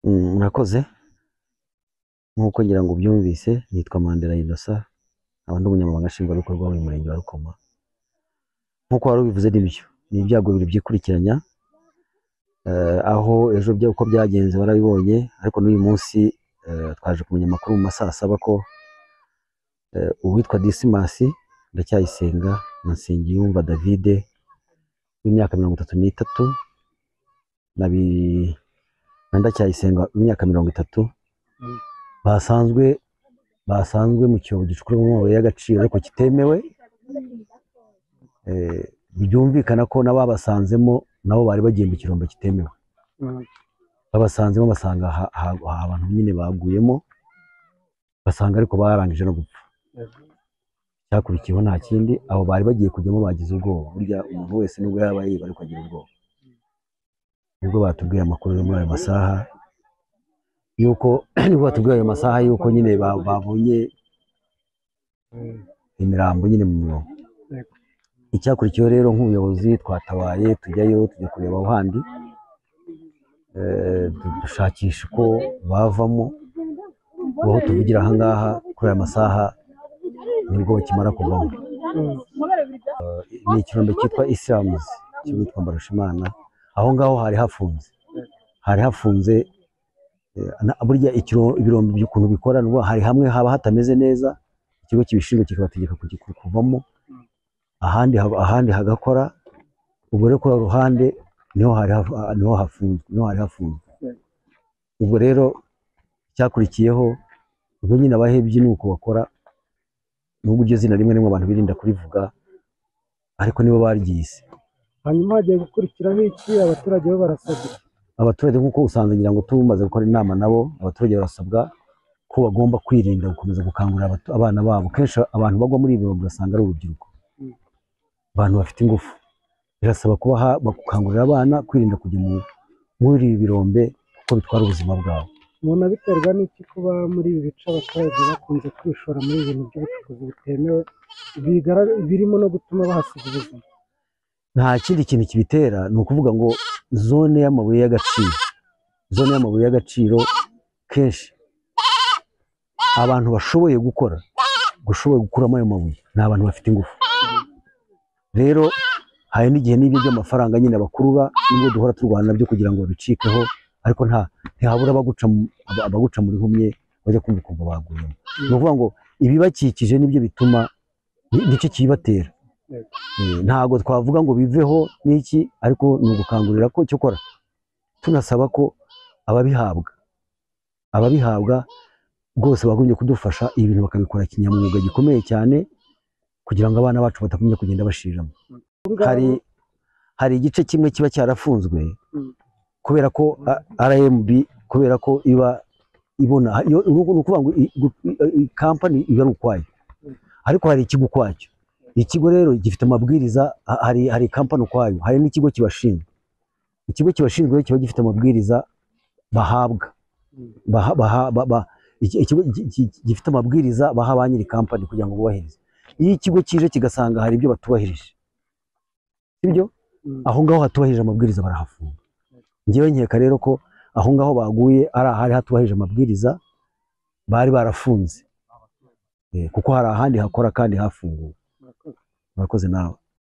Murakoze. Nk'uko ngira ngo ubyumvise, nitwa Mandela Innocent, nkaba ndi umunyamabanga nshingwabikorwa w'uyu murenge wa Rukoma. Nk'uko wari ubivuze nibyo, ni ibyago bibiri byikurikiranya, aho ejo byo uko byagenze warabibonye, ariko n'uyu munsi twaje kumenya amakuru mu ma saa saba ko uwitwa Dismas Ndacyayisenga na Nsengiyumva David w'imyaka 33 na Ndacyayisenga w'imyaka 30 basanzwe mu cyobo gicukurwamo amabuye y'agaciro ariko kitemewe. Byumvikana ko n'ababasanzemo nabo bari bagiye mu kirombe kitemewe. Babasanzemo basanga abantu nyine baguyemo, basanga ariko barangije no gupfa. Cyakurikiyeho nta kindi, abo bari bagiye kujyamo bagize ubwoba. Burya umuntu wese nubwo yaba yiba ariko agira ubwoba. Nibwo batubwiye amakuru yo muri ayo masaha yuko nibwo batubwiye ayo masaha yuko nyine babonye imirambo nyine mu mwobo. Icyakurikiyeho rero nk'ubuyobozi twatabaye tujyayo, tujya kureba aho handi, dushakisha uko bavamo. Aho tuvugira aha ngaha kuri aya masaha nibwo bakimara kuvamo. Ni ikirombe cyitwa Isilamuzi cy'uwitwa Mbarushimana. Aho ngaho hari hafunze, hari hafunze. Burya ibirombe by'ukuntu bikora, ni ukuvuga hari hamwe haba hatameze neza, ikigo kibishinzwe kikabategeka kuvamo, ahandi hagakora. Ubwo rero kuri uru ruhande niho hafunzwe, niho hari hafunzwe. Ubwo rero icyakurikiyeho, ubwo nyine abahebyi ni uko bakora, nubwo iryo zina rimwe rimwe abantu birinda kurivuga, ariko nibo baryise. Hanyuma hagiye gukurikiraho iki? Abaturage bo barasabwa iki? Abaturage nk'uko usanzwe ngira ngo tumaze gukora inama nabo, abaturage barasabwa ko bagomba kwirinda gukomeza gukangurira abana babo. Kenshi abantu bagwa muri ibi birombe ugasanga ari urubyiruko, abantu bafite ingufu. Birasaba kubaha gukangurira abana kwirinda kujya muri ibi birombe kuko bitwara ubuzima bwabo. Umuntu abiterwa n'iki kuba muri ibi bice abaturage bakunze kwishora muri ibi bintu by'ubucukuzi butemewe birimo no gutuma bahasiga ubuzima? Nta kindi kintu kibitera, ni ukuvuga ngo zone y'amabuye y'agaciro, zone y'amabuye y'agaciro kenshi abantu bashoboye gukora, gushoboye gukuramo ayo mabuye ni abantu bafite ingufu. Rero hari n'igihe n'ibyo by'amafaranga nyine bakurura, nibwo duhora turwana nabyo kugira ngo babicikeho, ariko ntihabura abaguca muri humye bajya kumva ukumva baguyemo. Ni ukuvuga ngo ibibakikije nibyo bituma, nicyo kibibatera. Ntabwo twavuga ngo biveho n'iki, ariko ni ugukangurira ko cyokora tunasaba ko ababihabwa rwose bagombye kudufasha ibi bintu bakabikora kinyamwuga gikomeye cyane, kugira ngo abana bacu batakomeza kugenda bashiriramo. Hari igice kimwe kiba cyarafunzwe kubera ko RMB, kubera ko iba ibona, ni ukuvuga ngo kampani iba ari ukwayo, ariko hari ikigo ukwacyo. Ikigo rero gifite amabwiriza, hari kampani ukwayo, hari n'ikigo kibashinzwe. Ikigo kibashinzwe kiba gifite amabwiriza bahabwa, ikigo gifite amabwiriza baha ba nyiri kampani kugira ngo bubahirize. Iyo ikigo kije kigasanga hari ibyo batubahirije, sibyo, aho ngaho hatubahirije amabwiriza barahafunga. Ngewe nkeka rero ko aho ngaho baguye ari ahari hatubahirije amabwiriza bari barafunze, kuko hari ahandi hakora kandi hafunguwe. Murakoze nawe.